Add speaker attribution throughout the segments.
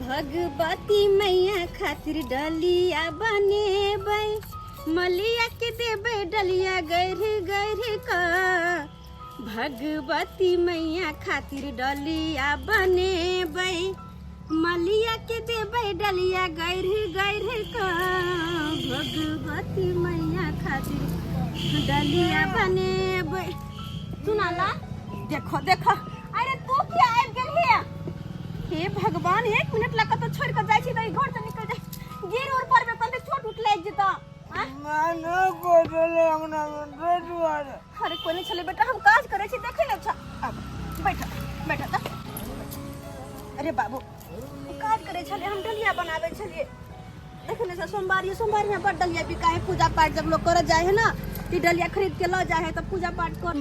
Speaker 1: भगवती मैया खातिर डलिया बनेबै, मलिया के देबै डलिया गढ़ गढ़ क। भगवती मैया खातिर डलिया बनेबै, मलिया के देबै डलिया गढ़ गढ़ क। भगवती मैया खातिर डलिया बनेबै। सुनाला देखो देखो, अरे तू किया आबि गेलही? हे भगवान, एक मिनट लग तो छोड़ के जाइ छी त ई घर से निकल जाय, गिर उर पड़बे कते चोट उट लागि जेतौ। आँ? अरे कोई नहीं छले बेटा, हम काज करे छी, देखे ने छ। आब बैठ बैठ त। अरे बाबू, काज करे छले, हम डलिया बनावे छलिए। देखे ने छ, सोमवारी सोमवारी में बड़ डलिया बिका है। पूजा पाठ जब लोग करे जाए है ना, ती डलिया खरीद के ल जाए है तब पूजा पाठ कर।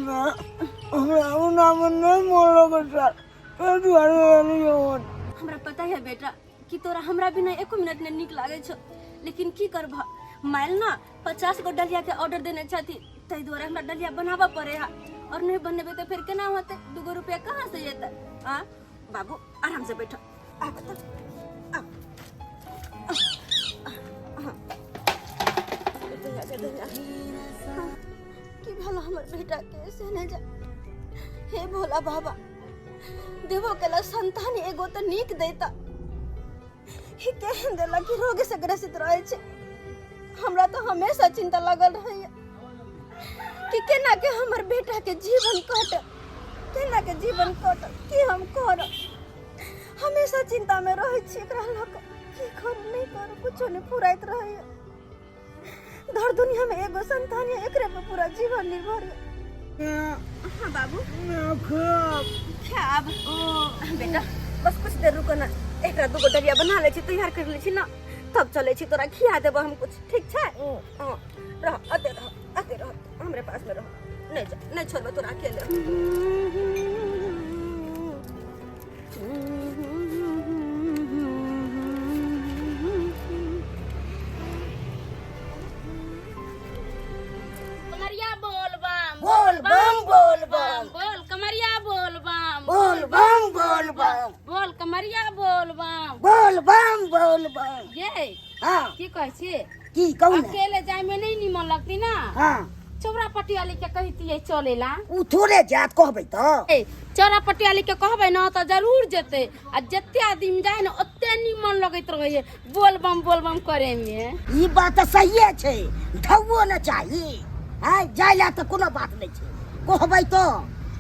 Speaker 1: हमरा पता है बेटा कि तोरा हमरा बिना एको मिनट नहीं नीक लागे छौ, लेकिन की करबह, माइल ना 50 गो डलिया के ऑर्डर देने छथिन, ताहि दुआरे हमरा डलिया बनाबऽ पड़े है, और नहीं बनेबै तऽ फेर केना होतै? 2 गो रुपया कहाँ से एतै? आ बाबू, आराम से बैठ, आब तऽ आब। की भेल हमर बेटा के से नहि जा। हे भोला बाबा, देवो केला संतान एगो तऽ नीक देता, ई केहन देला कि रोग से ग्रसित रहै छै। हमरा तऽ हमेशा चिंता लागल रहैया कि केना के हमर बेटा के जीवन कटत, केना के जीवन कटत, की हम करब। हमेशा चिंता में रहै छी एकरा लऽ कऽ, की करू नहि करू, कुछो नहि फुराइत रहैया। धर दुनिया में एगो संतान है, एकरे पे पूरा जीवन निर्भर है। हाँ बाबू, खाब बेटा, बस कुछ देर रुको ना, एकरा दूगो डलिया बना ले छी, तैयार कर ले छी ना, तब चले छी, तोरा खिया देबो हम कुछ, ठीक छै? हाँ, रह, अते रह, अते रह, हमरे पास में रह, नहीं जा, नहीं छोड़बो तोरा अकेले।
Speaker 2: कमरिया बोल बम,
Speaker 3: बोल बम, बोल बम,
Speaker 2: बोल कमरिया बोल बम,
Speaker 3: बोल बम, बोल बम,
Speaker 2: बोल कमरिया बोल बम,
Speaker 3: बोल बम, बोल बम।
Speaker 2: ये
Speaker 3: हाँ।
Speaker 2: की कहै छी?
Speaker 3: की कहू ने?
Speaker 2: अकेले जाय में नहीं निमन लगती ना।
Speaker 3: हाँ।
Speaker 2: चौरा पटियाली के कहतियै चलेला।
Speaker 3: उ थोड़े जात, कहबै तऽ।
Speaker 2: ए, चौरा पटियाली के कहबै ना तऽ जरूर जेतै, आ जते आदमी जाय ना ओते निमन लगैत रहै बोल बम बोल बम करे में।
Speaker 3: ई बात तऽ सहिए छै, ढौओ ने चाही। आँय, जाय ला तऽ कोनो बात नहि छै, कहबै तऽ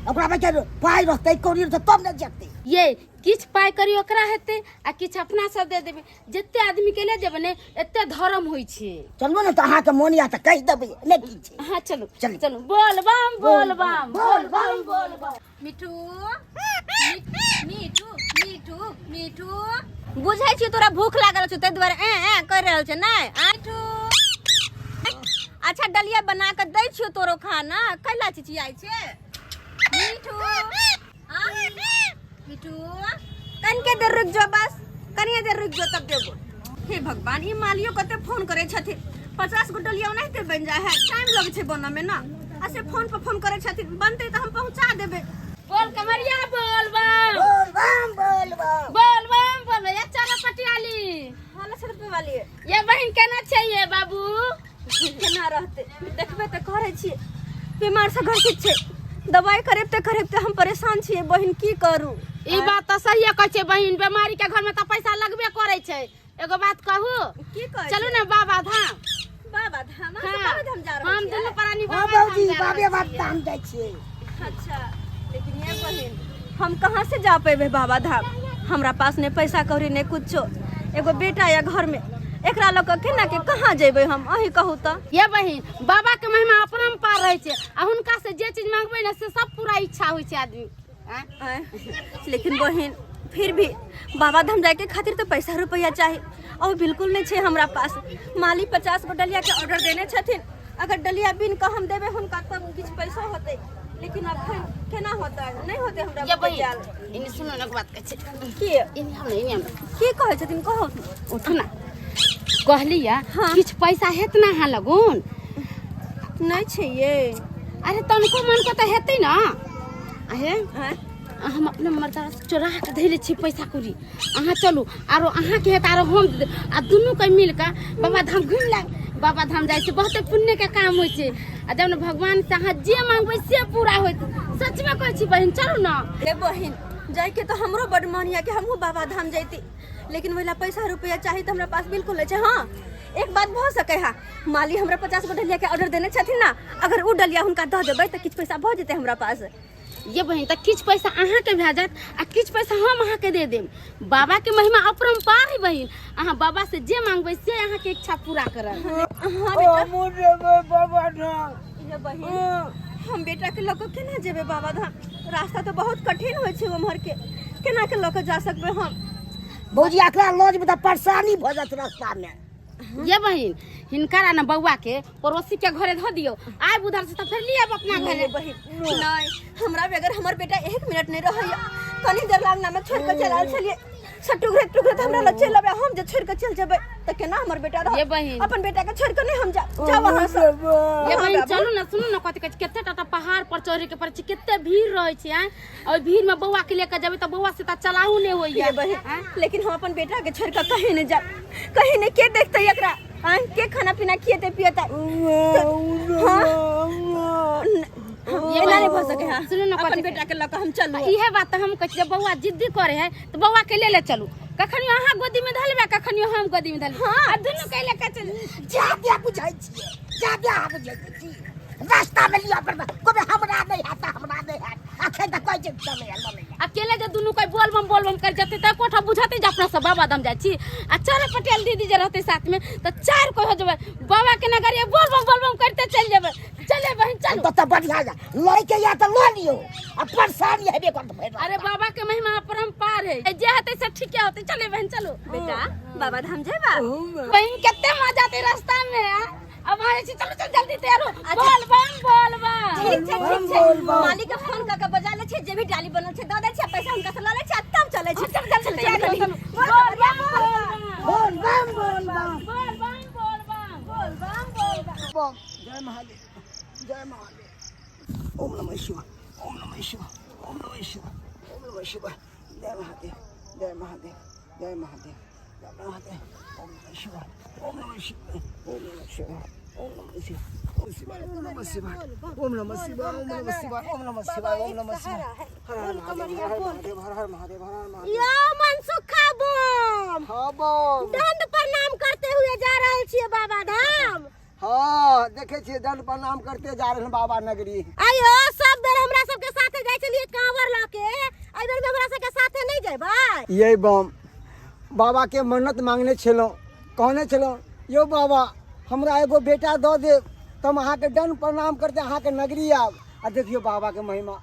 Speaker 3: ओकरा बेचारे पाइ रहतै, कौड़ी रहतै तब ने जेतै।
Speaker 2: ये किछु पाइ करी ओकरा हेतै आ किछु अपना सब दे देबै, जते आदमी के ले जेबै ने एते धर्म होइ छै।
Speaker 3: चलू ने तऽ, अहाँके मोन या तऽ कहि देबै ने की छै।
Speaker 2: हाँ चलू।
Speaker 3: चलू।
Speaker 2: चलू, बोल बम, बोल बम, बोल बम, बोल बम।
Speaker 1: मिठू, मिठू, मिठू, मिठू, बुझै छी तोरा भूख लागल छौ, ताहि दुआरे ए ए कर रहल छै। नहि मिठू, अच्छा डलिया बना के दै छियौ तोरो खाना, कैला चिचियाइ छै? मिठू, हाँ? मिठू, कनिके देर रुक जो, बस कनिए देर रुक जो तब देबो। हे भगवान, ई मालियो कते फोन करे छथिन। 50 गो डलिया ओनाहिते बनि जाइ है, टाइम लगै छै बनऽ में ना, आ से फोन पर फोन करे छथिन। बनतै तऽ हम पहुंचा देबै।
Speaker 2: बोल कमरिया बोल बम,
Speaker 3: बोल बम, बोल बम,
Speaker 2: बोल बम, बोल। ये चलो पटियाली।
Speaker 1: हाँ लक्ष्य रुपये वाली है।
Speaker 2: ये बहन केना छै ये बाबू?
Speaker 1: केना रहतै, देखबै तऽ करै छियै, बीमार से ग्रसित छै, दवाई करेबते करेबते हम परेशान छियै बहिन, की करू?
Speaker 2: ई बात तऽ सहिए कहै छै बहिन, बीमारी के घर में तऽ पैसा लगबे करै छै। एगो बात कहू?
Speaker 1: की कहै?
Speaker 2: चलू ने बाबा धाम।
Speaker 1: बाबा धाम? अहाँ सब
Speaker 2: हाँ।
Speaker 1: बाबा धाम जा रहल
Speaker 2: हम
Speaker 1: छियै?
Speaker 2: दुनू प्राणी
Speaker 3: हाँ
Speaker 2: बाबा धाम
Speaker 3: बाबूजी,
Speaker 2: जा रहल
Speaker 3: बाबे बाप
Speaker 2: छियै।
Speaker 3: धाम जाइ छियै।
Speaker 1: अच्छा, लेकिन ये बहिन, हम कहाँ से जा पेबे बाबा धाम? हमरा पास ने पैसा कौड़ी ने कुछो, एगो बेटा या घर में, एकरा लऽ कऽ केना के कहाँ जेबै हम, अहीं कहू तऽ।
Speaker 2: ये बहिन, बाबा के महिमा अपरम्पार रहै छै, आ हुनका से जे चीज मांगबै ने से सब पूरा इच्छा होइ छै आदमी के। आँय?
Speaker 1: आँय, लेकिन बहिन, फिर भी बाबा धाम जायके खातिर तऽ पैसा रुपया चाही, और बिल्कुल नहीं छै हमरा पास। माली 50 गो डलिया के ऑर्डर देने छथिन, अगर डलिया बीन कऽ हम देबै हुनका तब किछु पैसा होतै, लेकिन अखन केना होतै? नहि होतै हमरा
Speaker 2: ये
Speaker 1: बुते
Speaker 2: बहिन,
Speaker 1: जायल।
Speaker 2: इन्ने सुनू ने, एक बात कहै छी।
Speaker 1: की?
Speaker 2: इन्ने हम ने, इन्ने हम।
Speaker 1: की कहै छथिन, कहू।
Speaker 2: उठू ना, कहली या
Speaker 1: हाँ।
Speaker 2: किछु पैसा हेत ना अहाँ लगुन?
Speaker 1: नहि छै ये।
Speaker 2: अरे तनको मन के तऽ हेतै ना। अहे
Speaker 1: आँय?
Speaker 2: हम अपना मर्दा से चोरा के धैले छी पैसा कौड़ी। अहाँ चलू, आरो अहाँके हेत आरो हम दे देब। आ दुनू के मिल के बाबा धाम घुमि लाग। बाबा धाम जाइ छै बहुते पुण्य के काम होइ छै, आ जब ने भगवान से अहाँ जे मांगबै से पूरा होइत। सच में कहै छी बहिन, चलू ना।
Speaker 1: ए बहिन, जाइके तऽ हमरो बड मन यऽ कि हमहूँ बाबा धाम जैती, लेकिन ओहि ला पैसा रुपया चाही तऽ हमरा पास बिल्कुल नहि छै। हाँ, एक बात भऽ सकै है, माली हमरा 50 गो डलिया के ऑर्डर देने छथिन ना, अगर ओ डलिया हुनका दऽ देबै तऽ किछु पैसा भऽ जेतै हमरा पास।
Speaker 2: ये बहिन, तऽ किछु पैसा अहाँके भए जायत आ किछु पैसा हम अहाँके दे देब। बाबा के महिमा अपरम्पार है बहिन, अहाँ बाबा से जे मांगबै से अहाँके इच्छा पूरा करत।
Speaker 1: हाँ बेटा।
Speaker 4: हमहूँ जेबै बाबा धाम।
Speaker 1: ये बहिन, हम बेटा के लऽ कऽ केना जेबै बाबा धाम? रास्ता तऽ बहुत कठिन होइ छै उम्हर के, केना के लऽ कऽ जा सकबै हम?
Speaker 3: भौजी, एकरा लऽ जेबै तऽ परेशानी भऽ जायत रास्ता मे।
Speaker 2: ये बहिन, हिनकर ने बौआ के पड़ोसी के घरे धऽ दियौ, आब उधर से तऽ फेर लिअब अपना घरे।
Speaker 1: नहीं बहिन, नहीं, हमरा बगैर हमर बेटा एक मिनट नहीं रहैया। कनी देर लागना में छोड़ के चल आयल छलियै, सब टुकड़े टुकड़े तऽ हमरा लग चलि अबै, हम जे छोड़ के चलि जेबै तऽ केना हमर बेटा रहत?
Speaker 2: ये बहिन।
Speaker 1: अपन बेटा के छोड़ के नहीं हम जा जाओ अहाँ सब।
Speaker 2: ये बहिन,
Speaker 1: बाबू।
Speaker 2: चलू ना, सुनू ना, कथी कहै छै, कते टा पहाड़ पर चढ़े के पड़ै छै, कते भीड़ रहै छै। आँय, ओहि भीड़ में बौआ के लेके जेबै तऽ बौआ से तऽ चलाहू नहि होइया।
Speaker 1: ये बहिन, लेकिन हम अपन बेटा के छोड़ के कहीं नहीं जाब, कहीं नहीं। के देखते एकरा? आँय, के खाना पीना खिएते पिएते? हाँ,
Speaker 2: ये
Speaker 1: एना नहीं
Speaker 2: बहिन,
Speaker 1: भऽ सके है।
Speaker 2: सुनू ना,
Speaker 1: अपन
Speaker 2: कथी
Speaker 1: बेटा के लऽ कऽ हम चलू।
Speaker 2: इहे बात तऽ हम कहै छी, जब बौआ जिद्दी करे है तऽ बौआ के ले ले चलू, कखनियो अहाँ गोदी में धलबै, कखनियो हम गोदी में धलबै।
Speaker 1: हाँ।
Speaker 2: आ दुनू के लेके चलू।
Speaker 3: जादे बुझै छियै, जादे अहाँ बुझै छी। रास्ता में लिअ पड़तै, कहबै हमरा नहि हैत तऽ हमरा नहि हैत। अखन तऽ कहै छै चलै लऽ।
Speaker 2: अकेले जे दुनू कोई बोल बम बोल बम कर जते तऽ कोठा बुझते जे अपना सब बाबा धाम जाइ छी, आ चार पटेल दीदी जे रहते साथ में तऽ चार कोई हो जेबै बाबा के नगरिया, बोल बम बोल बम करते चलि जेबै। चले बहिन, चलू।
Speaker 3: तऽ बढ़िया या लैके या तऽ लऽ लियौ, आ परेशानी हेबे करत भरि रास्ता।
Speaker 2: अरे बाबा के महिमा अपरंपार है, जे हेतै से ठीके होतै। चले बहिन, चलू।
Speaker 1: बेटा, बाबा धाम जेबा?
Speaker 2: बहिन, कते मजा आते रास्ता में, आ? अब आए छी, चलो चल जल्दी तैयार हो। बोल बम बोल बम।
Speaker 1: ठीक छै, ठीक छै। मालिक के फोन कऽ के बजा लै छै, जे भी डाली बनल छै दऽ दै छै, पैसा हुनका से लऽ लै छै आ तब चलै छै।
Speaker 2: चल चल चल, तैयार हो, चलू।
Speaker 1: बोल
Speaker 2: बोल बम
Speaker 1: बम
Speaker 2: बोल बम।
Speaker 3: बोल बम बोल बम।
Speaker 2: बोल बम बोल बम।
Speaker 1: बोल बम बोल बम।
Speaker 4: बम। जय महादेव, जय महादेव। ओम नमः शिवाय, ओम नमः शिवाय, ओम नमः शिवाय, ओम नमः शिवाय। जय महादेव, जय महादेव, जय महादेव, जय महादेव। ओम नमः शिवाय, ओम नमः शिवाय, ओम नमः शिवाय, ओम नमः शिवाय, ओम शिवाय, ओम नमः शिवाय, ओम नमः शिवाय, ओम नमः शिवाय, ओम नमः शिवाय, ओम नमः शिवाय। हर हर महादेव, हर हर महादेव, हर हर महादेव, हर हर महादेव।
Speaker 5: यो मनसुखा बम।
Speaker 4: हाँ बम।
Speaker 5: दंड प्रणाम करते हुए जा रहल छियै बाबा धाम।
Speaker 4: हाँ, देखे छियै, दंड प्रणाम करते जा रहल बाबा नगरी।
Speaker 5: आयो सब बेर हमरा सबके साथे जाइ छलियै कांवर लऽ के, एहि बेर में हमरा सबके साथे नहि जेबै?
Speaker 4: ये बम, बाबा के मन्नत मांगने छलहुँ, कहने छलहुँ यौ बाबा हमरा एगो बेटा दऽ देब तऽ हम अहाँके दंड प्रणाम करते अहाँके नगरी आयब। आ देखियौ बाबा के महिमा,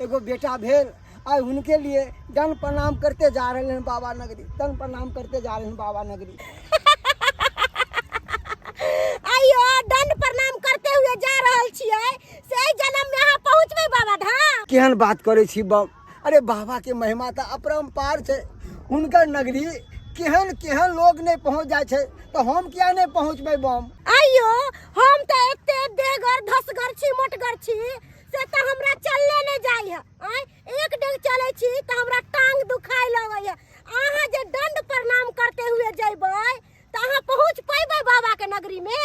Speaker 4: एगो बेटा भेल, आइ हुनके लिए दंड प्रणाम करते जा रहल हन बाबा नगरी, दंड प्रणाम करते जा रहल हन बाबा नगरी।
Speaker 5: आइयो दंड प्रणाम करते हुए जा रहल छियै, से एहि जन्म में अहाँ पहुँचबै बाबा धाम?
Speaker 4: केहन बात करै छी बम, अरे बाबा के महिमा तऽ अपरम्पार छै, हुनकर नगरी केहन केहन लोग नहि पहुँच जाइ छै, तऽ हम किया नहि पहुँचबै बम?
Speaker 5: आइयो हम तऽ एते देहगर धसगर छी, मोटगर छी, से तऽ हमरा चलले नहि जाइ है। आँय, एक डेग चलै छी तऽ हमरा टांग दुखाय लगै है। अहाँ जे दंड प्रणाम करते हुए जइबै तऽ अहाँ पहुँच पैबै बाबा के नगरी में?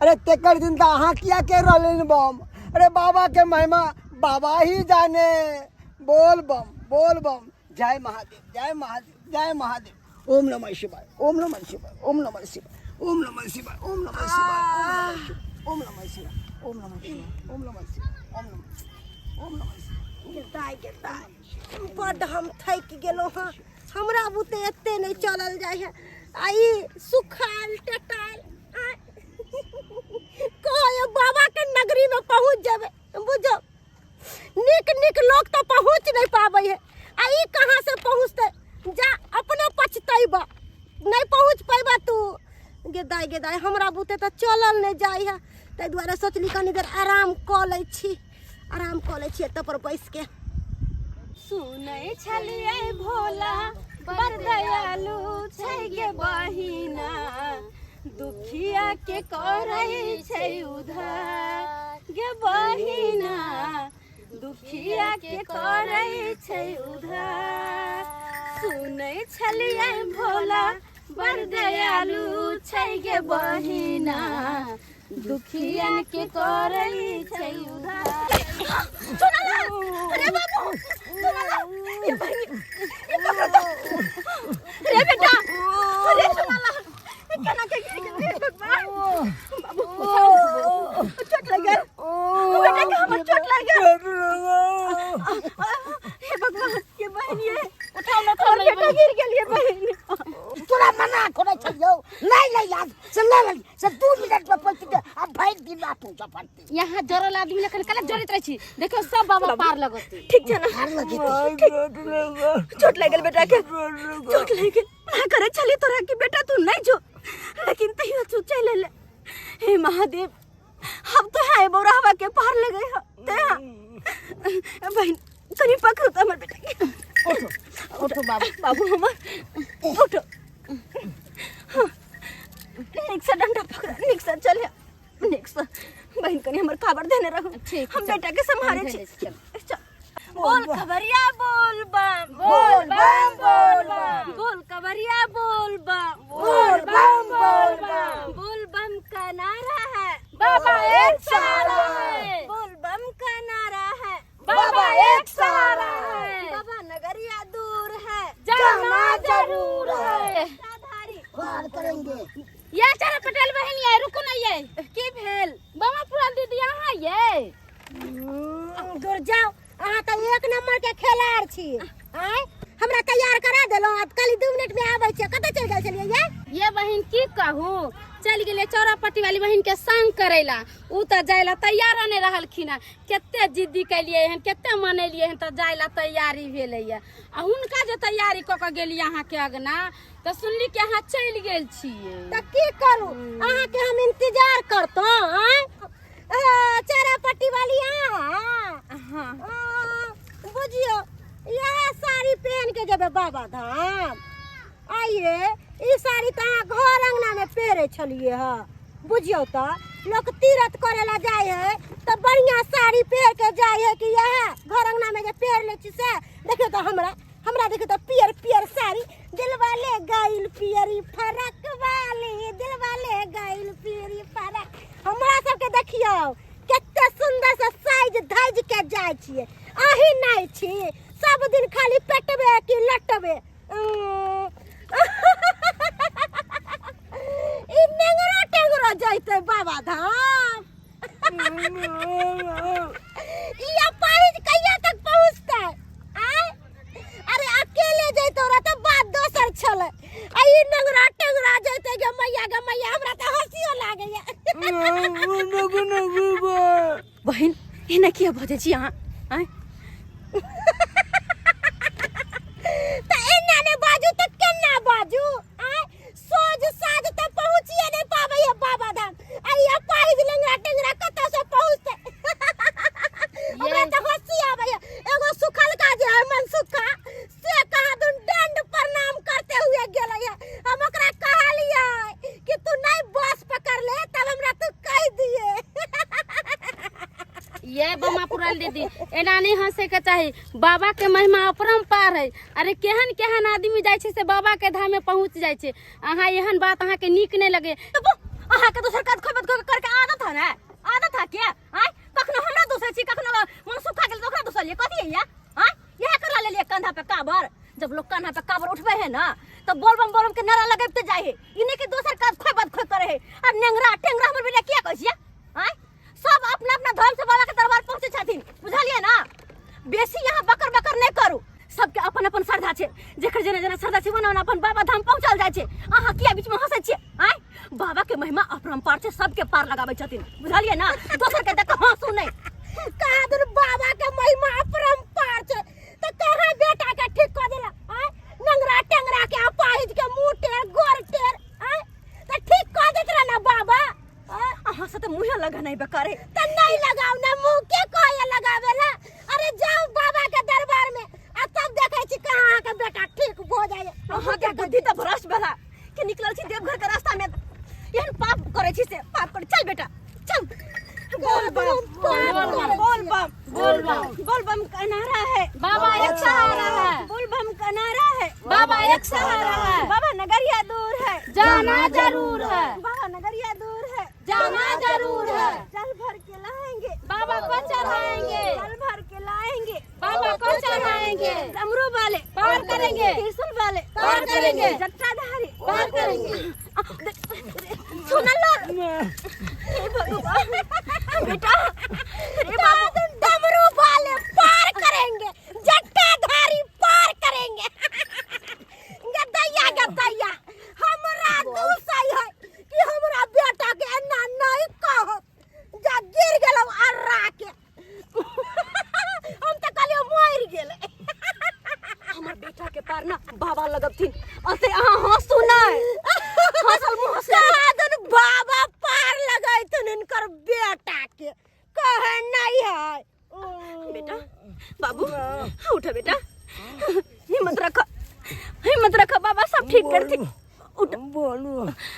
Speaker 4: अरे तेकर दिन तऽ अहाँ किया कहि रहलिन बम? अरे बाबा के महिमा बाबा ही जाने। बोल बम बोल बम। जय महादेव, जय महादेव, जय महादेव। ओम नमः शिवाय, ओम नमः शिवाय, ओम नमः शिवाय, ओम नमः शिवाय, ओम नमः शिवाय, ओम नमः शिवाय, ओम नमः शिवाय, ओम नमः शिवाय, ओम नमः शिवाय, ओम नमः शिवाय।
Speaker 5: गिरदाय गिरदाय, बड्ड हम थाकि गेलहुँ हँ, हमरा बुते एते नहि चलल जाइ है। आ ई सुखायल टटायल कहै बाबा के नगरी में पहुँच जेबै। बुझो नीक नीक लोक तऽ पहुँच नहि पाबै है, आ ई कहाँ से पहुँचतै? जा अपने पछतैबा, नहि पहुँच पैबा तू। गेदाय गेदाय, हमरा बुते तऽ चलल नहि जाइ है, ताहि दुआरे सोचली कनी देर आराम कऽ लै छी, आराम कऽ लै छी एतऽ पर बैस के।
Speaker 2: सुनै छलियै भोला बड़ दयालु छै गे बहिना, दुखिया के करै छै उधार गे बहिना,
Speaker 1: दुखिया के करै छै उधार। सुनै छलियै भोला बड़ दयालु छै गे बहिना, दुखियन के करै छै उधार। अरे बाबू, ये बहिनी, ये पकड़ तो। रे बेटा, अरे सुनाला, केना के गिर गेलै भगवान। बाबू, चोट लग गेल बेटा के, हमर चोट लग गेल। हे भगवान, ये बहिन, ये
Speaker 2: उठाओ ना, उठाओ ना।
Speaker 1: बेटा गिर गेल ये बहिन।
Speaker 3: तोरा मना करै छलियौ नहि लैला से लऽ लेली, से 2 मिनट में पहुँच गेल आ भरि दिन ना पहुँचऽ पड़तै।
Speaker 2: यहाँ जरल आदमी लखन कला जरैत रहै छी, देखियौ सब बाबा पार लगतै।
Speaker 1: ठीक छै ना?
Speaker 3: हार लगेतै।
Speaker 1: चोट लागि गेल बेटा के, चोट लागि गेल। मना करै छली तोरा कि बेटा तू नहीं जो, लेकिन तैयो तू चलि एले। हे महादेव, हम तो है बौराहवा के पार लगे ह ते बहन, कनी पकड़ू तो हमर बेटा के।
Speaker 2: उठो उठो बाबू।
Speaker 1: बाबू हमर उठो। हाँ, नीक से डंडा पकड़, नीक से चले, नीक से। बहन, कनी हमर काबर देने रहू।
Speaker 2: ठीक।
Speaker 1: हम बेटा के संभाले छी।
Speaker 2: चल।
Speaker 1: चल। बोल खबरिया बोल बम,
Speaker 3: बोल बम, बोल बम।
Speaker 1: बोल खबरिया बोल बम,
Speaker 3: बोल बम, बोल बम।
Speaker 1: बोल बम का नारा है,
Speaker 2: बाबा एक सहारा है।
Speaker 1: बोल बम का नारा है,
Speaker 2: बाबा एक सहारा है।
Speaker 1: बाबा नगरिया दूर है,
Speaker 2: जाना जरूर है।
Speaker 1: साधारी
Speaker 3: पार करेंगे।
Speaker 2: ये चलो पटेल बहन, ये रुको ना। ये
Speaker 1: की भेल?
Speaker 2: बाबा पूरा दीदी यहाँ ये
Speaker 5: दूर जाओ, अहाँ तऽ एक नंबर के खेलाड़ छी। आँय, हमरा तैयार करा देलहुँ आ खाली 2 मिनट में आबै छियै, कतऽ चलि गेल छलियै ये?
Speaker 2: ये बहन, की कहू, चल गेलै चौरापट्टी वाली बहन के संग करेला। उ तऽ जाय ला तैयार नहीं रहलखिन हँ। कते जिद्दी केलिए हन, कते मनेलिए हन, तऽ जाय ला तैयारी भेलैया। आ हुनका जे तैयारी कऽ के गेली अहाँके अगना, तऽ सुनली कि अहाँ चलि गेल छियै।
Speaker 5: तऽ की करू, अहाँके हम इंतजार करतहुँ? आँय, चौरापट्टी वाली अहाँ?
Speaker 1: हाँ।
Speaker 5: बुझियौ, इएह साड़ी पहन के जेबै बाबा धाम? आइए, ई साड़ी तऽ अहाँ घर अंगना में पहिरे छलियै हँ। बुझियौ तऽ लोक तीरथ करे ला जाइ है तऽ बढ़िया साड़ी पहिर के जाइ है कि इएह घर अंगना में जे पहिर लै छी से? देखियौ तऽ हमरा, हमरा देखियौ तऽ, पियर पियर साड़ी, दिलवा ले गइल पियरी फरक वाली, दिलवा ले गइल पियरी फरक। हमरा सबके देखियौ कते सुंदर से साइज धज के जाइ छियै, अही नहि छी, सब दिन खाली पेटबे कि लटबे। ई नेंगरो टेंगरो जैते बाबा धाम? ई अपाहिज कहिया तक पहुँचतै? आय, अरे अकेले जैतो रह तऽ बात दोसर छलै, आ ई नेंगरा टेंगरा जैते। गे मैया, गे मैया, हमरा तऽ हँसियो लागैया।
Speaker 1: बहिन, एना किया बजै छी अहाँ? आँय?
Speaker 5: तऽ एना नहि बाजू तऽ केना बाजू? आँय, सोझ साझ तऽ पहुँचिए नहि पाबै है बाबा धाम, आ ई अपाहिज लेंगड़ा टेंगड़ा कतऽ से पहुँचतै? हमरा तऽ हँसी आबै है। एगो सुखलका जे है मनसुखा, से कहाँ दुन दंड प्रणाम करते हुए गेलै है। हम ओकरा कहलियै कि तू नहीं बस पकड़ ले तब हमरा तू कहि दिए।
Speaker 2: ये बमा पुरान दीदी, एना नहीं हंसे के चाही। बाबा के महिमा अपरम्पार है। अरे केहन केहन आदमी जाइ छै से बाबा के धाम में पहुंच जाइ छै। अहाँ एहन बात अहाँ के नीक नहीं लगे।
Speaker 1: अहाँ के दोसर काज खोबत करके आदत है ना? आदत है क्या? आय, कखनो हमरा दोसर छी, कखनो मन सुखा गेल तऽ ओकरा दोसर लिए। कथी है ये? आय, इएह करला लेलिए कंधा पे काबर? जब लोग कंधा पे काबर उठबै है ना तऽ बोलबम बोलबम के नारा लगैबते जाइ है, ई नहीं कि दोसर काज खोबत खोब करे है। आ नेंगरा टेंगरा हमर बेटा किया कहै छियै? आय, सब अपना अपना धर्म से बाबा के दरबार पहुंचे छथिन, बुझलियै ना? बेसी यहाँ बकर बकर नहीं करू। सबके अपन अपन श्रद्धा छै, जेकर जेना जेना श्रद्धा छै ओना ओना अपन बाबा धाम पहुंचल जाइ छै। अहाँ किया बीच में हंसै छियै? आय, बाबा के महिमा अपरम्पार छै, सबके पार लगाबै छथिन, बुझलियै ना? दोसर के देख कऽ हंसू नहि।
Speaker 5: कहाँ दुन बाबा के महिमा अपरम्पार छै तऽ कहाँ बेटा के ठीक कऽ देला? आँय, नंगरा टेंगरा के, अपाहिज के, मुँह टेढ़ गोर टेढ़, आँय, तऽ ठीक कऽ दैत रहे ना बाबा? आँय?
Speaker 1: अहाँ से तऽ मुँहे लगा नहीं बेकारे।
Speaker 5: तऽ नहीं लगाओ ना मुँह, के कहे लगावे ला? अरे जाओ बाबा के दरबार में आ तब देखै छी कहाँ अहाँके बेटा ठीक भऽ जाइए।
Speaker 1: अहाँ के बुद्धि तऽ भ्रष्ट भेला कि निकलल छी देवघर के रास्ता में एहन पाप करै छी से पाप कर। चल बेटा, चल। बोल बम, बोल बम, बोल बम, बोल बम का नारा है,
Speaker 2: बाबा एक सहारा है।
Speaker 1: बोल बम का नारा है,
Speaker 2: बाबा एक सहारा है।
Speaker 1: बाबा नगरिया दूर है,
Speaker 2: जाना जरूर है।
Speaker 1: बाबा नगरिया दूर है,
Speaker 2: जाना जरूर है।
Speaker 1: जल भर के लाएंगे,
Speaker 2: बाबा को चढ़ाएंगे।
Speaker 1: जल भर के लाएंगे,
Speaker 2: बाबा को चढ़ाएंगे।
Speaker 1: डमरू वाले
Speaker 2: पार करेंगे।
Speaker 1: त्रिशूल वाले
Speaker 2: पार करेंगे।
Speaker 1: जटाधारी
Speaker 2: पार करेंगे।
Speaker 1: सुनल हे भगवान, बेटा, अरे बाबू,
Speaker 5: डमरू वाले पार करेंगे, जटाधारी पार करेंगे। गदैया गदैया, हमरा दूसै है कि हमरा बेटा के एना नहीं कहो, जा गिर गेलौ अर्रा के। हम तऽ कहलियै मरि गेलै।
Speaker 1: हमर बेटा के पार ना बाबा लगबथिन, अते अहाँ हंसू नहि, हंसल मुँह हंसल।
Speaker 5: कहादन बाबा पार लगैथुन हिनकर बेटा के, कहे नहीं है।
Speaker 1: बेटा, बाबू, उठ बेटा, हिम्मत रख, हिम्मत रख, बाबा सब ठीक करथिन। उठ,
Speaker 4: बोलू,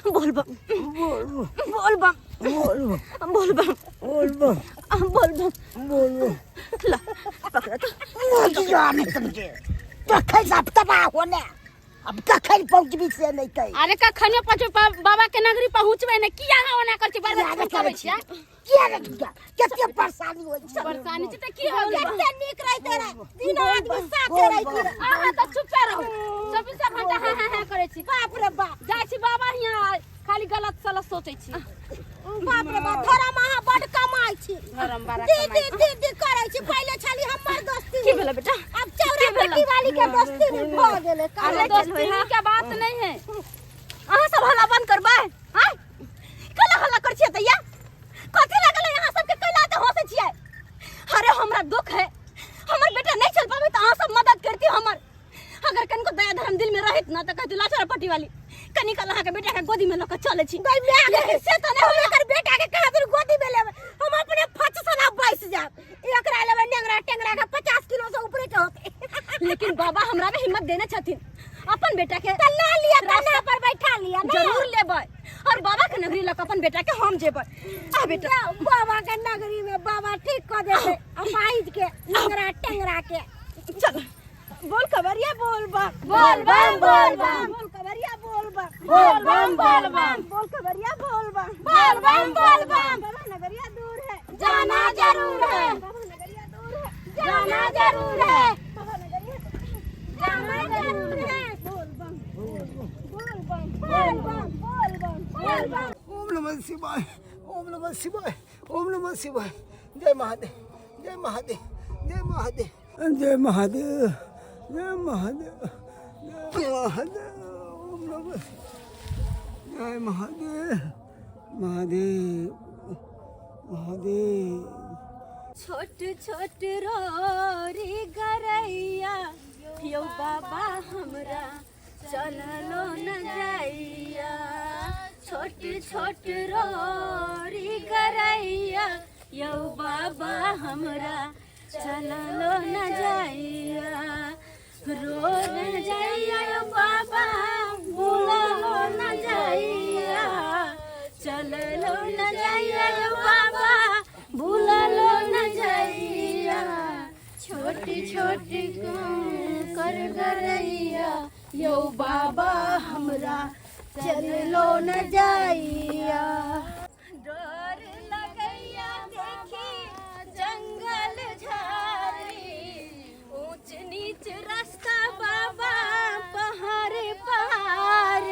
Speaker 1: बोल बम,
Speaker 4: बोलू,
Speaker 1: बोल बम,
Speaker 4: बोलू,
Speaker 1: बोल बम,
Speaker 4: बोल बम,
Speaker 1: बोल बम,
Speaker 4: बोलू।
Speaker 1: ला पकड़ तो।
Speaker 3: जाने समझे कखन सब तबाह होने, अब कखन पहुँचबी से नहीं कही।
Speaker 2: अरे कखन पहुँचबै, बाबा के नगरी पहुँचबै ने, किया अहाँ ओना करै छी? बार बार
Speaker 3: किया नहि
Speaker 2: फोन
Speaker 3: करै
Speaker 2: करै छियै?
Speaker 3: किया नहि किया? कते परेशानी होइ छै।
Speaker 2: परेशानी छै तऽ की हो गेल?
Speaker 5: कते नीक रहिते रहे, दिन आदमी साथे रहिते रहे।
Speaker 2: अहाँ तऽ चुपे रहू, 24 घंटा हाँ हाँ हाँ करै छी।
Speaker 5: बाप रे बाप,
Speaker 2: जाइ छी बाबा हियाँ, खाली गलत सलत सोचै छी।
Speaker 5: बाप रे बाप, धर्म अहाँ बड कमाइ छी।
Speaker 2: धर्म बड़ा
Speaker 5: दीदी
Speaker 2: कमाइ छी।
Speaker 5: दीदी करै छी, पहिले छली हमर दोस्ती,
Speaker 1: की भेलै बेटा?
Speaker 5: अब चौरा पट्टी वाली के दोस्ती भी भऽ गेलै।
Speaker 2: अरे दोस्ती के बात नहीं है।
Speaker 1: अहाँ सब हल्ला बंद करबै? आँय, कैला हल्ला करै छियै तैया? कथी लागल है अहाँ सबके? कैला तऽ हंसै छियै? अरे हमरा दुख है, हमर बेटा नहीं चल पाबै तऽ अहाँ सब मदद करती हमर। अगर कनिको दया धर्म दिल में रहत ना तऽ कहती लाचार पट्टी वाली, कनी काल अहाँके बेटा के गोदी में लऽ कऽ चलै छी। लेकिन से तऽ नहि
Speaker 5: हम
Speaker 1: होइया।
Speaker 5: एकर बेटा के कहाँ दूर गोदी में लेबै, हम अपने फच सना बैस जायब। एकरा लेबै नेंगरा टेंगरा के 50 किलो से ऊपरे के होतै।
Speaker 1: लेकिन बाबा हमरा में हिम्मत देने छथिन अपन बेटा के
Speaker 5: तऽ लऽ लिअ, कन्हा पर बैठा लिअ ने।
Speaker 1: जरूर लेबै, और बाबा के नगरी लऽ कऽ अपन बेटा के हम जेबै। आ बेटा,
Speaker 5: जाउ, बाबा के नगरी में बाबा ठीक कऽ देतै अपाहिज के, नेंगरा टेंगरा के।
Speaker 1: चल, बोल कबरिया बोल बम,
Speaker 2: बोल बम, बोल बम,
Speaker 1: बोल कबरिया बोल बम,
Speaker 2: बोल बम, बोल बम,
Speaker 1: बोल कबरिया बोल बम,
Speaker 2: बोल बम, बोल बम।
Speaker 1: बाबा नगरिया दूर है,
Speaker 2: जाना जरूर है।
Speaker 1: बाबा नगरिया दूर है,
Speaker 2: जाना जरूर है।
Speaker 1: बाबा नगरिया
Speaker 2: जाना जरूर है।
Speaker 1: बोल बम, बोल बम, बोल बम, बोल बम, बोल बम।
Speaker 4: ओम नमः शिवाय, ओम नमः शिवाय, ओम नमः शिवाय। जय महादेव, जय महादेव, जय महादेव, जय महादेव, जय महादेव, जय महादेव। ओम नमः, जय महादेव, महादेव, महादेव।
Speaker 1: छोट छोट रोरी गरैया यौ बाबा हमरा चललो न जाइया। छोट छोट रोरी गरैया यौ बाबा हमरा चललो न जाइया। रो न जाइया यौ बाबा, बोललो न जाइया। चललो न जाइया यौ बाबा, भूललो न जाइया। छोट छोट कर गरैया यौ बाबा हमरा चललो न जाइया। डर लगैया देखी जंगल झाड़ी, ऊंच नीच रास्ता बाबा पहाड़ पहाड़,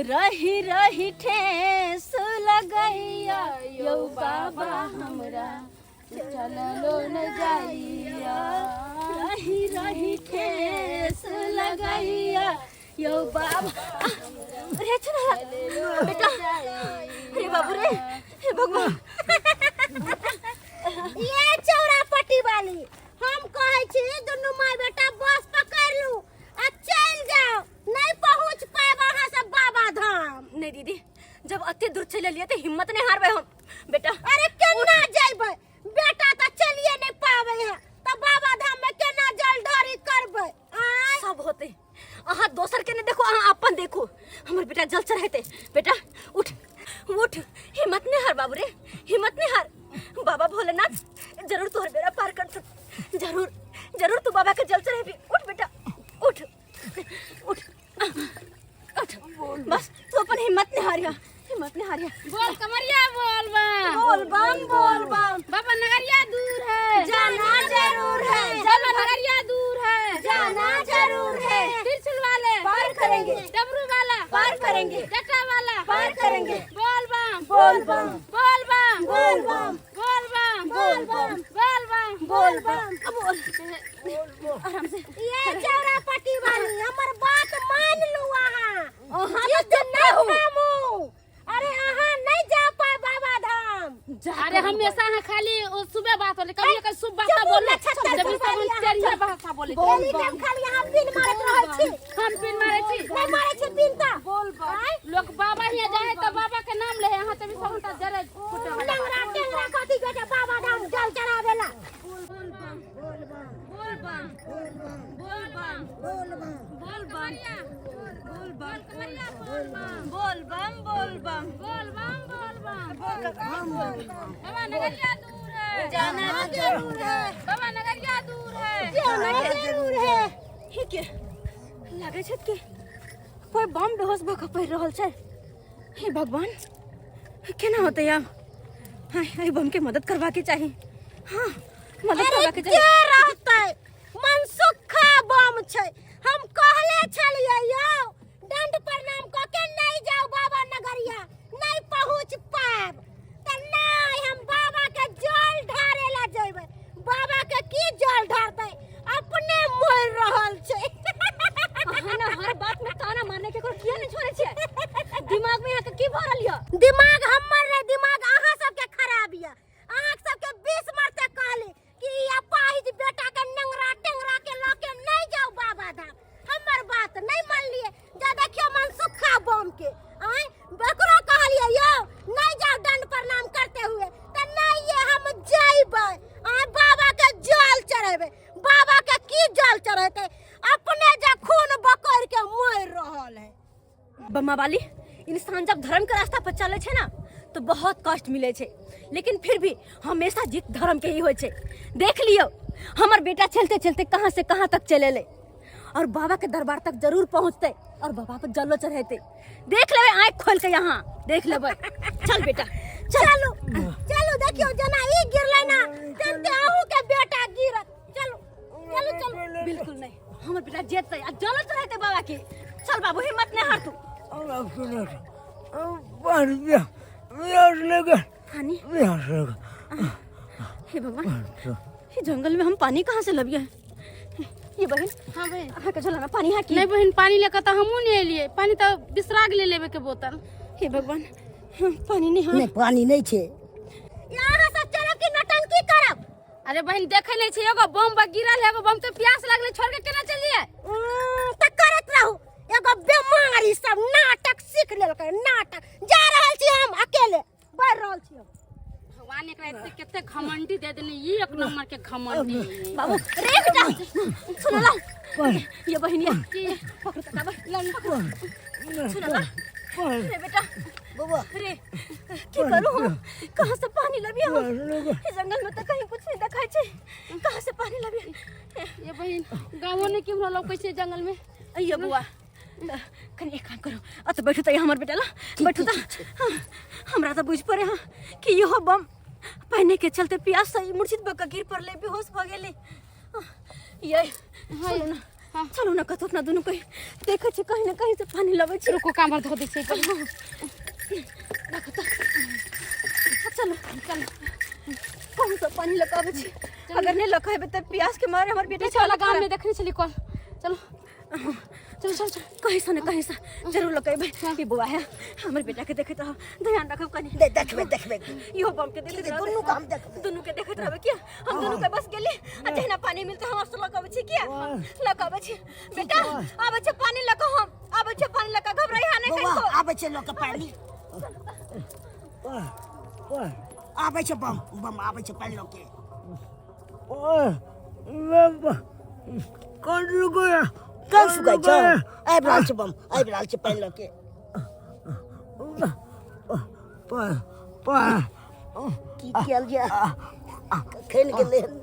Speaker 1: रही रही ठेस लगैया यौ बाबा हमरा चललो न जाइया। रही रही ठेस लगैया यौ बाबा। अरे चला बेटा, अरे बाबू रे, हे भगवान।
Speaker 5: ये चौरा पट्टी वाली, हम कहै छी दुनू माय बेटा बस पकड़ लू आ चलि जाओ, नहीं पहुंच पाएब अहाँ सब बाबा धाम।
Speaker 1: नहीं दीदी, जब अते दूर चलि एलियै तऽ हिम्मत नहीं हारबै हम बेटा।
Speaker 5: अरे केना जेबै, बेटा तऽ चलिए नहीं पाबै है, तऽ बाबा धाम में केना जल ढारी करबै? आँय?
Speaker 1: सब होते, अहाँ दोसर के नहीं देखो, अहाँ अपन देखो। हमर बेटा जल चढ़ेते। बेटा उठ उठ, हिम्मत नहीं हार बाबू रे, हिम्मत नहीं हार। बस तू अपन हिम्मत नहीं हारिया, हिम्मत नहीं हारिया।
Speaker 2: बोल कमरिया बोल बम,
Speaker 1: बोल बम, बोल बम।
Speaker 2: बाबा नगरिया दूर है,
Speaker 1: जाना जरूर है।
Speaker 2: बाबा नगरिया दूर है,
Speaker 1: जाना जरूर है।
Speaker 2: त्रिशूल वाले
Speaker 1: पार करेंगे,
Speaker 2: डमरू वाला
Speaker 1: पार करेंगे,
Speaker 2: जटा वाला
Speaker 1: पार करेंगे।
Speaker 2: बोल बम,
Speaker 1: बोल बम,
Speaker 2: बोल बम,
Speaker 1: बोल बम,
Speaker 2: बोल बम,
Speaker 1: बोल बम,
Speaker 2: बोल बम,
Speaker 1: बोल बम। बोल आराम से।
Speaker 5: ये चौरा पट्टी वाली हमर बात मान लू अहाँ।
Speaker 1: अहाँ
Speaker 5: जिद
Speaker 1: तो
Speaker 5: नहीं
Speaker 1: रहू।
Speaker 5: थामू। अरे अहाँ नहीं जा पाए बाबा धाम।
Speaker 2: अरे हमेशा अहाँ खाली ओ सुबह बात होले, कभी कभी सुबह बात
Speaker 5: चुप
Speaker 2: बोले,
Speaker 5: ना, छत्तर
Speaker 2: जब
Speaker 5: चुप
Speaker 2: सब
Speaker 5: रहिए।
Speaker 2: तेरी भाषा बोले।
Speaker 5: डेली टाइम खाली अहाँ पिन मारैत रहै छी।
Speaker 2: हम पिन मारै छी?
Speaker 5: नहीं मारै छी पिन तऽ।
Speaker 1: बोल बम।
Speaker 2: लोग बाबा हियाँ जाए तो बाबा के नाम ले, यहाँ तभी सब उनका जरे फुटे वाला।
Speaker 5: लंगड़ा टेंगड़ा कथी बेटा बाबा धाम जल चढ़ावेला।
Speaker 2: बोल बम, बोल बम, बोल बम, बोल बम,
Speaker 3: बोल बम,
Speaker 2: बोल बम,
Speaker 1: बोल बम,
Speaker 2: कमरिया बोल बम,
Speaker 1: बोल बम, बोल बम,
Speaker 2: बोल बम, बोल बम, बोल बम। बाबा नगरिया दूर है,
Speaker 1: जाना जरूर है,
Speaker 2: बाबा नगरिया दूर है,
Speaker 5: जाना जरूर है।
Speaker 1: ठीक है, लागे छै कि कोई बम बेहोश भऽ कऽ पड़ि रहल छै। हे भगवान, केना होतै आब? हाँ, एहि बम के मदद करबाके चाही। हाँ, मदद
Speaker 5: अरे
Speaker 1: करबाके
Speaker 5: के
Speaker 1: चाही।
Speaker 5: रहतै, मनसुखा बम छै। हम कहले छलियै यौ, दंड प्रणाम कऽ के नहीं जाउ बाबा नगरिया, नहीं पहुँच पाएब। तऽ नहीं, हम बाबा के जल ढारे ला जेबै। बाबा के की जल ढारतै, अपने मरि रहल छै।
Speaker 1: अहाँ ने हर बात में ताना मारने के किया नहीं छोड़ै छियै? दिमाग में अहाँके की भरल यऽ?
Speaker 5: दिमाग हमर नहीं, दिमाग अहाँ सबके खराब यऽ। अहाँ सबके 20 मरते कहली कि ई अपाहिज बेटा के नंगरा टेंगरा के लऽ के नहीं जाउ बाबा धाम, हमर बात नहीं मानलिए। जा देखियो मनसुखा बम के, आँय एकरो कहलिए यौ नहीं जाउ दंड प्रणाम करते हुए, तऽ नहीं ये हम जइबै, आँय बाबा के जल चढ़ेबै। बाबा के की जल चढ़ेतै, अपने जे खून बकैर के मरि रहल है।
Speaker 1: बम्मा वाली, इंसान जब धर्म के रास्ता पर चले छै ना तो बहुत कष्ट मिले छै, लेकिन फिर भी हमेशा जीत धर्म के ही होइ छै। देख लियो हमर बेटा चलते चलते कहाँ से कहाँ तक चले ले और बाबा के दरबार तक जरूर पहुँचते और बाबा पर जलो चढ़ेते। देख लेबै आँख खोल के, यहाँ देख लेबै। चल बेटा
Speaker 5: चलू चलू, देखियो जेना ई गिरलै ना तेनते अहूँ के बेटा गिरत। चलू चलू चलू।
Speaker 1: बिल्कुल नहीं, हमर बेटा जेतै आ जलो चढ़ेते बाबा के। चल बाबू, हिम्मत नहीं हार तू। पानी, हे भगवान, ये जंगल में हम पानी कहाँ से लबिए? ये बहन।
Speaker 2: हाँ बहन।
Speaker 1: अहाँ के झोला में पानी है की?
Speaker 2: नहीं बहन, पानी लेकर तो हमहूँ नहीं एलिए, पानी तो बिसरा गेलै लेबे के बोतल।
Speaker 1: हे भगवान, हाँ, पानी नहीं। हाँ
Speaker 3: नहीं, पानी नहीं छे।
Speaker 5: यहाँ सब चलब कि नौटंकी करब?
Speaker 2: अरे बहन, देखे नहीं छै, एगो बम बा गिरल है, एगो बम तो प्यास लागले, छोड़ के केना चल जाए?
Speaker 5: तऽ करैत रहू। एगो बेमारी सब नाटक सीख लेलकै, नाटक। जा रहल छी हम अकेले, बढ़ रहल छी हम।
Speaker 2: भगवान एकरा एते कते घमंडी दे देने, ई एक नंबर के घमंडी।
Speaker 1: बाबू रे बेटा, सुन ला ये बहन, ये पकड़ तो बाबा, सुन ला रे बेटा।
Speaker 3: बबुआ
Speaker 1: रे की करू हम, कहाँ से पानी लबिए हम? इस जंगल में तो कहीं कुछ नहीं दिखाई छे, कहाँ से पानी लबिए?
Speaker 2: ये बहन, गाँवो ने केम्हरो लौकै छै जंगल में।
Speaker 1: अइयो बुआ, कनी एक काम करू, अत बैठू तऽ हमर बेटा ला बैठू तऽ। हाँ, हमरा तऽ बुझि पड़े हाँ कि इहो बम पानि के चलते प्यास से मूर्छित भऽ कऽ गिर पड़लै, बेहोश भऽ गेलै। ये चलू ना, चलू ना कतौ अपना दुनू कहीं देखै छी, कहीं ना कहीं से पानी लबै छी।
Speaker 2: रुको, कामर धो दै छै पहिले।
Speaker 1: राखू तऽ, चलू चलू, कौन सा पानी लऽ कऽ आबै छी? अगर नहीं लऽ कऽ एबै तऽ प्यास के मारे हमर बेटा
Speaker 2: पीछे वाला गाँव में देखने छली कल। चलो चलो चलो चलो,
Speaker 1: कहीं से न कहीं से जरूर लऽ कऽ एबै। ई बौआ है, हमर बेटा के देखैत रहब, ध्यान रखब कनी।
Speaker 3: दे देखबे देखबे,
Speaker 1: इहो बम के देखैत रहबै,
Speaker 3: दुनू के हम देखबै,
Speaker 1: दुनू के देखैत रहबै। किया हम दुनू के बस गेली आ जहिना पानी मिलतै हम से लऽ कऽ अबै छी। किया लऽ कऽ अबै छी बेटा? आबै छै पानी लऽ कऽ, हम आबै छै पानी लऽ कऽ, घबराइहा नहि
Speaker 3: बौआ।
Speaker 1: कनिको।
Speaker 3: आबै छै लऽ कऽ पानी, आबै छै बम, बम आबै छै पानि लऽ के। कन सुखाइ छौ? आबि रहल छै बम, आबि रहल छै पानि लऽ के। की कयल जाय, कखन गेलै हन?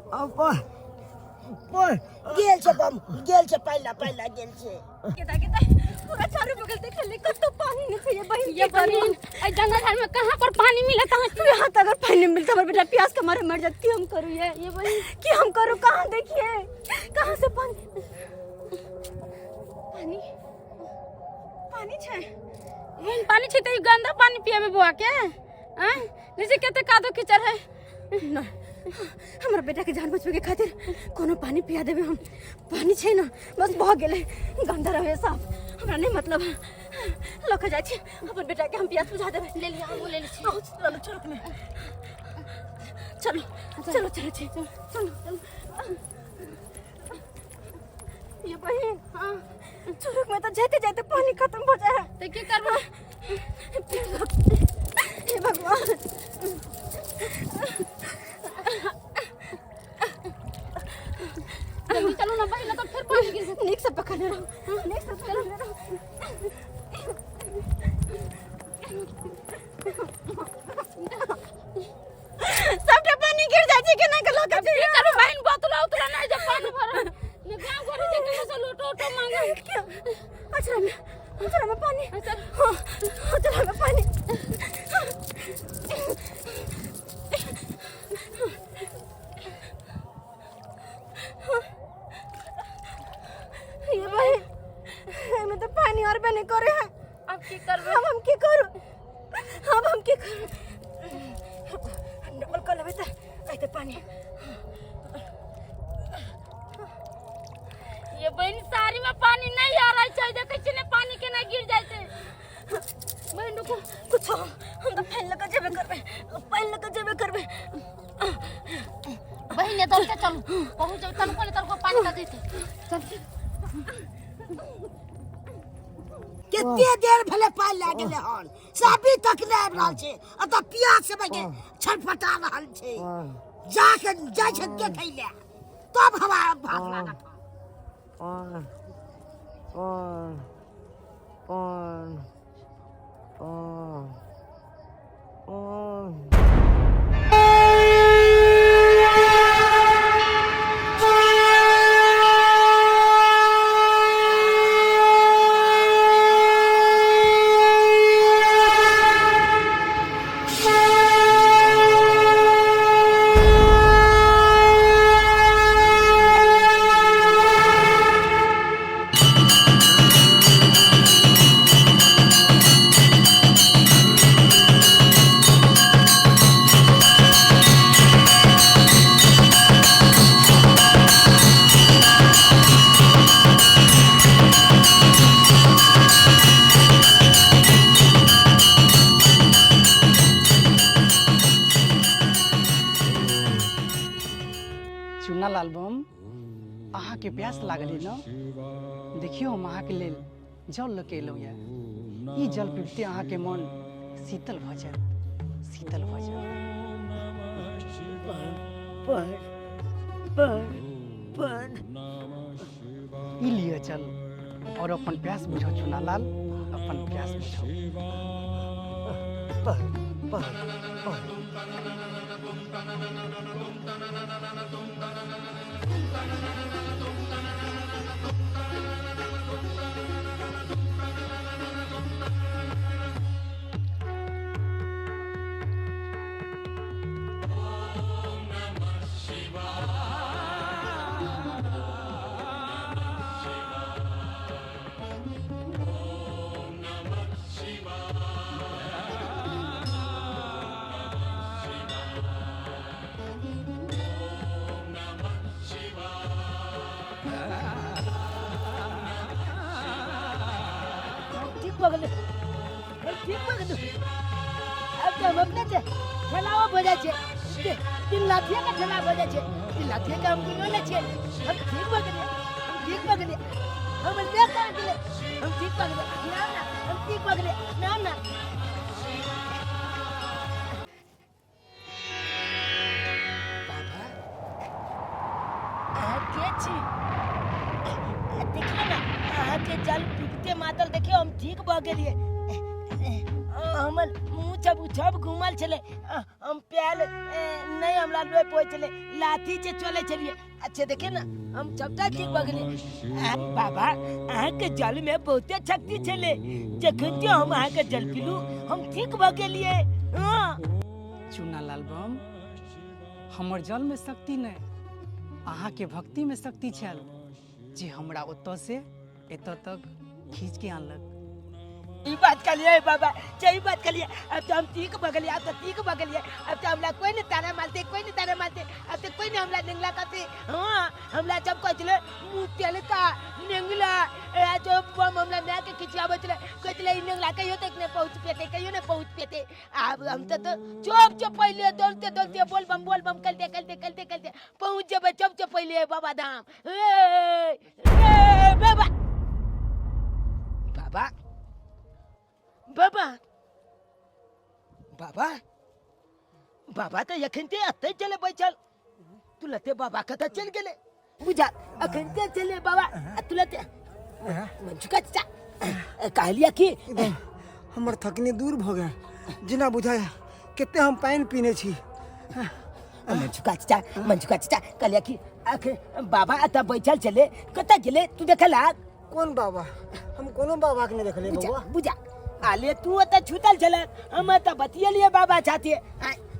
Speaker 3: गेल छै बम, गेल छै पानि ला, पानि ला गेल छै।
Speaker 1: केता केता पूरा चारू बगल देख गेलै, कतौ पानी नहीं छै ये बहिन।
Speaker 2: ये बहिन, एहि जंगल झाड़ में कहाँ पर पानी मिलत अहाँ?
Speaker 1: यहाँ तक अगर पानी मिलता हमर बेटा प्यास के मारे मर जात। की हम करू ये
Speaker 2: बहिन?
Speaker 1: की हम करू? कहाँ देखिए, कहाँ से पानी? पानी पानी छै
Speaker 2: बहिन, पानी छै तऽ ई गंदा पानी पिएबे बौआ के? आँय, जैसे कते कादो कीचड़ है।
Speaker 1: ना, हमरा बेटा के जान बचबे के खातिर कोनो पानी पिया देबे हम। पानी छै ना, बस भऽ गेलै। गंदा रहे साफ, हमरा नहीं मतलब। लऽ के जाइ छी अपन बेटा के, हम प्यास बुझा देबै।
Speaker 2: ले लिअ, हमहूँ ले लै छी।
Speaker 1: आउ, चलू चलू में, चलो चलो चलो छी, चलो चलो। ये बहिन,
Speaker 2: हाँ,
Speaker 1: चुरुक में तो जाते जाते पानी खत्म हो जाए।
Speaker 2: तऽ की करबै?
Speaker 1: हे भगवान,
Speaker 2: जल्दी चलू ना बहिन, तऽ फेर पानी गिर जेतै।
Speaker 1: नीक से पकड़ने रहो, नीक से पकड़ने रहो। सबटा पानी गिर जाइ छै, केना के लऽ के
Speaker 2: की करबै बहिन? बोतलो उतलो नहि जे पानी भरल ने। गाँव घर जे केकरो से लोटो उटो मांगे।
Speaker 1: अचरा में, अचरा में पानी। हाँ, अचरा में पानी। ये बहिन, एहिमे तऽ पानी और बने करे है।
Speaker 2: अब की करबै?
Speaker 1: अब हम की करू? अब हम की करू? डबल कऽ लेबै तऽ अइतै पानी।
Speaker 2: ये बहिन, साड़ी में पानी नहीं आ रहा छै, देखै छी ने पानी केना गिर जाइ छै।
Speaker 1: बहिन रुकू, कुछो, हम तऽ पानि लऽ कऽ जेबे करबै, पानि लऽ कऽ जेबे करबै।
Speaker 2: बहिन, ये दौड़ते चलू, पहुँच जेबै तनको ने तनको पानी दऽ देतै। चल।
Speaker 3: कते देर भेलै पानि लए गेलै हन, से अभी तक नहि आबि रहल छै। एतऽ प्यास से बगे छटपटा रहल छै। जाके जाइ छै देखै लए, तब हवा भाग लागत।
Speaker 4: चुना लाल बम, अहाँके प्यास लागल है ने? देखियौ, हम अहाँके लेल जल लऽ के एलहुँ यऽ। ई जल पीबते अहाँके मन शीतल भऽ जायत, शीतल भऽ जायत।
Speaker 3: पर पर पर
Speaker 4: ई लिअ जल और अपन प्यास बुझाउ। चुना लाल, अपन प्यास बुझाउ।
Speaker 3: पर पर पर ठीक भऽ गेलै, ठीक भऽ गेलै। आब तऽ हम अपने छै ठेलाओ भऽ जाइ छै, तीन लाथिए के ठेला भऽ जाइ छै। तीन लाथिए के हम गिनो लै छियै। हम ठीक भऽ गेलियै, हम ठीक भऽ गेलियै, हम ले कर गेलै, हम ठीक भऽ गेलियै ना ना, हम ठीक भऽ गेलियै ना ना। बाबा, अहाँ के छी? देखियौ ने, अहाँके जल पीबते मातल देखियौ हम ठीक भऽ गेलियै। हमर मुँह सब सब घूमल छलै। हम प्याल नहीं हमरा लोय पहुँच छलै, लाठी से चले छलिए। अच्छा देखिए ना, हम सबटा ठीक भऽ गेलिए। बाबा अहाँके जल में बहुते शक्ति छलै, जखन जे हम अहाँके जल पीलू हम ठीक भऽ गेलिए। हाँ।
Speaker 6: चूना लाल बम, हमर जल में शक्ति नहीं, अहाँके भक्ति में शक्ति छल जे हमरा ओतऽ से एतऽ तक खींच के आनलक।
Speaker 3: ई बात कहलिए बाबा, सही बात कहलिए। अब तो हम ठीक भऽ गेलिए, अब तो ठीक भऽ गेलिए। अब तो हमरा कोई नहीं ताना मारते, कोई नहीं ताना मारते, अब तो कोई नहीं हमरा नेंगला करते। हाँ, हमरा जब कहै छलै मुँह तेल का नेंगला, ए जो बम हमरा माय के खिंचाबै छलै, कहै छलै ई नेंगला कहियो तक नहीं पहुँच पेते, कहियो नहीं पहुँच पेते। आब हम तो चुप चुप पहिले दौड़ते दौड़ते बोल बम करते करते करते करते पहुँच जेबै, चुप चुप पहिले बाबा धाम। ए, ए, बाबा बाबा बाबा बाबा बाबा तऽ एखन ते एतै चले बैठल, तू लते बाबा कतऽ चलि गेलै बुझा, एखन ते चले बाबा आ तू लते मंचुका चाचा कहलिया कि
Speaker 4: हमर थकनी दूर भऽ गेल, जेना बुझाय कते हम पानि पीने छी।
Speaker 3: मंचुका चाचा, मंचुका चाचा कहलिया कि अखन बाबा एतऽ बैठल छलै, कतऽ गेलै तू देखला?
Speaker 4: कोन बाबा? हम कोनो बाबा के नहीं देखलियै
Speaker 3: बुझा
Speaker 4: बौआ।
Speaker 3: बुझा आले तू एतऽ छूतल छलै, हम एतऽ बतियलियै बाबा साथे।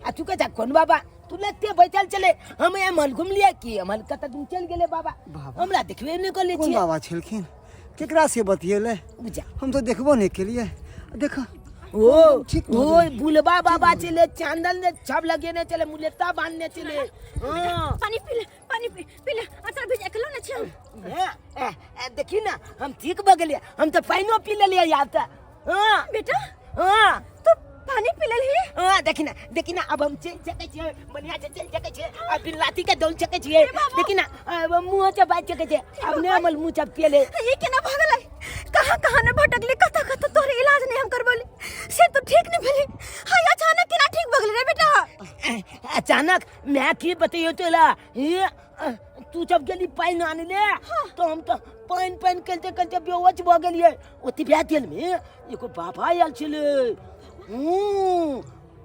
Speaker 3: आ तू कहै कोन बाबा? तू लगते बैठल छलै, हम एमहर घुमलियै कि एमहर कतऽ तुम चलि गेलै बाबा,
Speaker 4: बाबा?
Speaker 3: हमरा देखबे नहि करले
Speaker 4: कोन
Speaker 3: छियै।
Speaker 4: बाबा छलखिन? केकरा से बतियेलै?
Speaker 3: बुझा
Speaker 4: हम तो देखबो नहीं केलियै। देख
Speaker 3: ओ
Speaker 4: ठीक भऽ
Speaker 3: ओ
Speaker 4: गेलै।
Speaker 3: बुलबा बाबा चले, चांदन ने छब लगेने चले, मुलेता बांधने चले। हाँ।
Speaker 1: पानी पी ले, पानी पी पी ले, अचर भेज एकलो ने छै।
Speaker 3: ए, ए, ए, देखी ना हम ठीक भऽ गेलियै, हम तऽ पानिओ पी लेलियै यार तऽ। हाँ।
Speaker 1: बेटा?
Speaker 3: हाँ।
Speaker 1: तू पानी पी लेलही?
Speaker 3: हाँ, देखी ना, देखी ना, अब हम चलि सकै छियै, बढ़िया से चलि सकै छियै, अब बिन लाठी के दौड़ सकै छियै। देखी ना, अब मुँह से बाजि सकै छियै, अब नहि हमर मुँह सब पियले।
Speaker 1: ये केना भऽ गेलै? कहाँ कहाँ ने भटकली, कतऽ कतऽ तोहर इलाज नहीं हम करबोली, से तू ठीक नहीं भेली। हाय अचानक केना ठीक भऽ गेलै रे बेटा?
Speaker 3: अचानक मैं की बतैयो तोला, ये तू जब गेली पानि आनले तो हम तो पानि पानि करते करते बेहोश भऽ गेलियै। ओते भए गेल में एगो बाबा आयल छलै।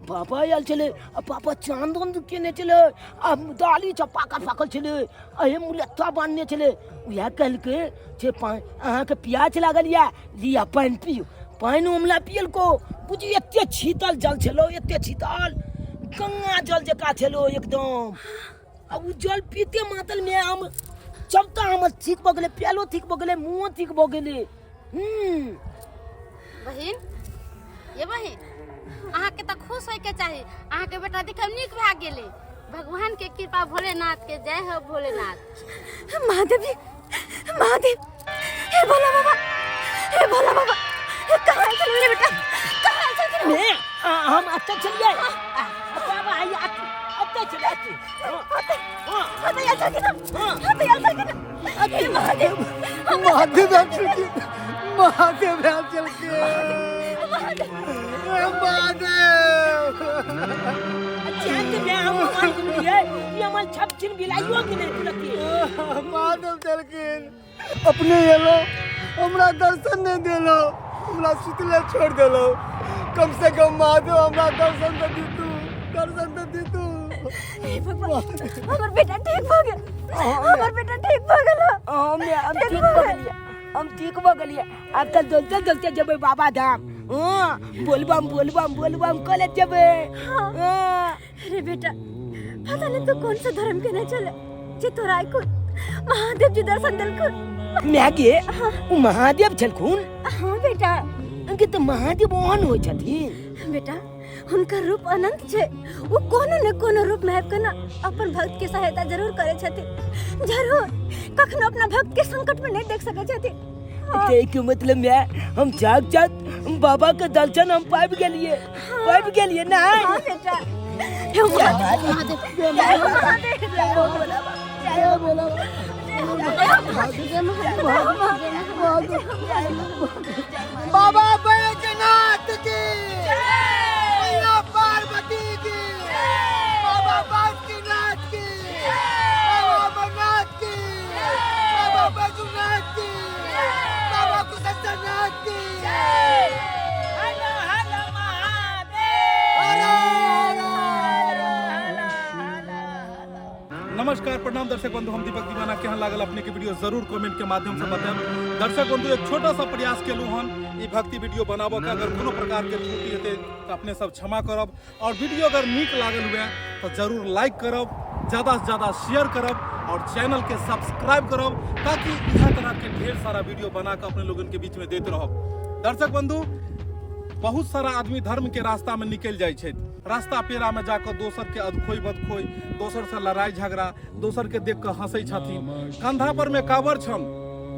Speaker 3: बाबा आयल छलै आ बाबा चांदन केने छलै आ दाली सब पाकल पाकल छलै आ हे मुलत्ता बान्हने छलै। उएह कहलकै जे अहाँके प्यास लागल यऽ, लिअ पानि पियू। पानि उमला पियलको, बुझियौ एते शीतल जल छलौ, एते शीतल गंगा जल जकाँ छलौ एकदम। आ उ जल पीते मातल में हम सबटा हमर ठीक भऽ गेलै, प्यालो ठीक भऽ गेलै, मुँहो ठीक भऽ गेलै।
Speaker 2: बहिन, ये बहिन, अहाँके तऽ खुश होइके चाही, अहाँके बेटा देखब नीक भए गेलै। भगवान के कृपा, भोलेनाथ के जय हो। भोलेनाथ
Speaker 1: महादेव जी, महादेव, हे भोला बाबा, हे भोला बाबा, हे कहाँ चल मेरे बेटा, कहाँ चल के?
Speaker 3: मैं हम अत्ता चलिए बाबा, आइए अत्ता, अत्ता चले अत्ती। हां
Speaker 1: हां तो यार चल के ना, हां तो यार चल के ना। हे महादेव,
Speaker 4: महादेव आयल छलखिन, महादेव आयल छलखिन, महादेव।
Speaker 3: चैन में हम मान घुमलिए, ई हमर छप छिन बिलाइयो गेलै तुरंत।
Speaker 4: महादेव छलखिन, अपने एलो हमरा दर्शन नहीं देलो, हमरा सुतले छोड़ देलो। कम से कम महादेव हमरा दर्शन तो दीतू, दर्शन तो दीतू।
Speaker 1: हे भगवान, हमर बेटा ठीक भ गेल, हमर बेटा ठीक भ गेल।
Speaker 3: हम ठीक भ गेलिए, हम ठीक भ गेलिए। आब तऽ दौड़ते दौड़ते जेबै बाबा धाम। हाँ, बोलबम बोलबम बोलबम कॉलेज जेबै। हाँ।
Speaker 1: अरे बेटा, पता नहीं तू कौन सा धर्म के नहीं चले जे तोरा आइ को महादेव जी दर्शन देलखुन।
Speaker 3: माय गे, ओ महादेव छलखुन?
Speaker 1: हाँ बेटा।
Speaker 3: के तऽ महादेव ओहन होइ छथिन?
Speaker 1: बेटा, हुनकर रूप अनंत छै, वो कोनो न कोनो रूप में आबि के ना अपन भक्त के सहायता जरूर करे छथिन, जरूर। कखनो अपना भक्त के संकट में नहीं देख सके छथिन। हाँ।
Speaker 3: ते के मतलब मैं हम जाग जाग बाबा के दर्शन हम पाबि गेलिए, पाबि गेलिए ना?
Speaker 1: हाँ बेटा। हे महादेव, जय हो महादेव, जय हो भोला बाबा, जय हो भोला बाबा, जय हो महादेव, जय हो
Speaker 4: बाबा बैजनाथ की, मैया पार्वती की, बाबा बासुकीनाथ की, बाबा अमरनाथ की, बाबा बैजूनाथ की, बाबा कुशेश्वरनाथ की।
Speaker 3: हर हर
Speaker 7: प्रणाम दर्शक बंधु, हम दीपक दीवाना। केहन लागल अपने के वीडियो जरूर कमेंट के माध्यम से बताएब। दर्शक बंधु, एक छोटा सा प्रयास केलहुँ हन ई भक्ति वीडियो बनाबऽ के। अगर कोनो प्रकार के त्रुटि हेतै तऽ अपने सब क्षमा करब और वीडियो अगर नीक लागल हुए तऽ जरूर लाइक करब, ज़्यादा से ज़्यादा शेयर करब और चैनल के सब्सक्राइब करब, ताकि इएह तरह के ढेर सारा वीडियो बना के अपने लोगन के बीच में देते रहब। दर्शक बंधु, बहुत सारा आदमी धर्म के रास्ता में निकल जाइ छथि, रास्ता पेरा में जाकर दोसर के अदखोई बदखोई, दोसर से लड़ाई झगड़ा, दोसर के देख के हंसै छथिन। कंधा पर में कावर छन,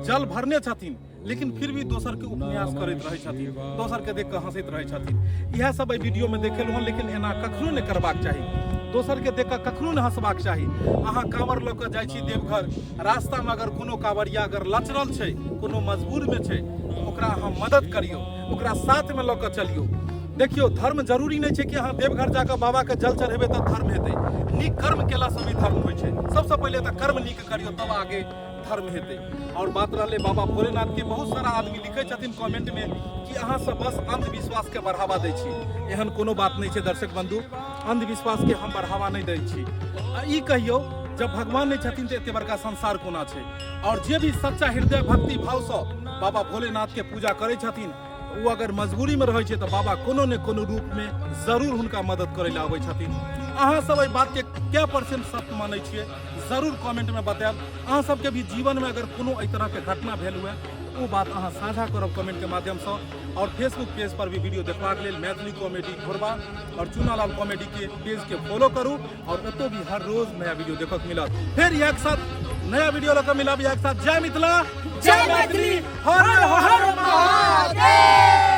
Speaker 7: जल भरने छथिन, लेकिन फिर भी दोसर के उपन्यास करैत रहै छथिन, दोसर के देख के हंसैत रहै छथिन। इएह सब एहि वीडियो में देखेलहुँ हन, लेकिन एना कखनो नहि करबाक चाही। दोसर के देख के कखनो नहि हंसबाक चाही। अहाँ कांवर लऽ कऽ जाइ छी देवघर, रास्ता में अगर कोनो कांवरिया अगर लचरल छै, कोनो मजबूर में छै, तऽ ओकरा अहाँ मदद करियौ, ओकरा साथ में लऽ कऽ चलियौ। देखियौ, धर्म जरूरी नहि छै कि अहाँ देवघर जाकऽ बाबाके जल चढ़ेबै तऽ धर्म हेतै। नीक कर्म केलासँ भी धर्म होइ छै। सबसँ पहिले तऽ कर्म नीक करियौ, तब आगे धर्म हेतै। और बात रहलै बाबा भोलेनाथ के, बहुत सारा आदमी लिखै छथिन कमेंट में कि अहाँ सब बस अंधविश्वास के बढ़ावा दै छी। एहन कोनो बात नहि छै दर्शक बंधु, अंधविश्वास के हम बढ़ावा नहि दै छी। आ ई कहियौ, जब भगवान नहि छथिन तऽ एते बड़का संसार कोना छै? और जे भी सच्चा हृदय भक्ति भाव सँ बाबा भोलेनाथ के पूजा करै छथिन, ओ अगर मजबूरी में रहै छै तऽ बाबा कोनो ने कोनो रूप में जरूर हुनका मदद करै लए अबै छथिन। अहाँ सब एहि बात के कै परसेंट सत्य मानै छियै, जरूर कमेंट में बतायब। अहाँ सबके भी जीवन में अगर कोनो एहि तरह के घटना भेल हुए, ओ बात अहाँ साझा करब कमेंट के माध्यम से। और फेसबुक पेज पर भी वीडियो देखबाक लेल मैथिली कॉमेडी घोरबा और चुनालाल कॉमेडी के पेज के फॉलो करू और ओतौ भी हर रोज नया वीडियो देखक मिलत। फिर एक साथ नया वीडियो लऽ कऽ मिलब एक साथ। जय मिथिला, जय मैथिली, हर हर महादेव।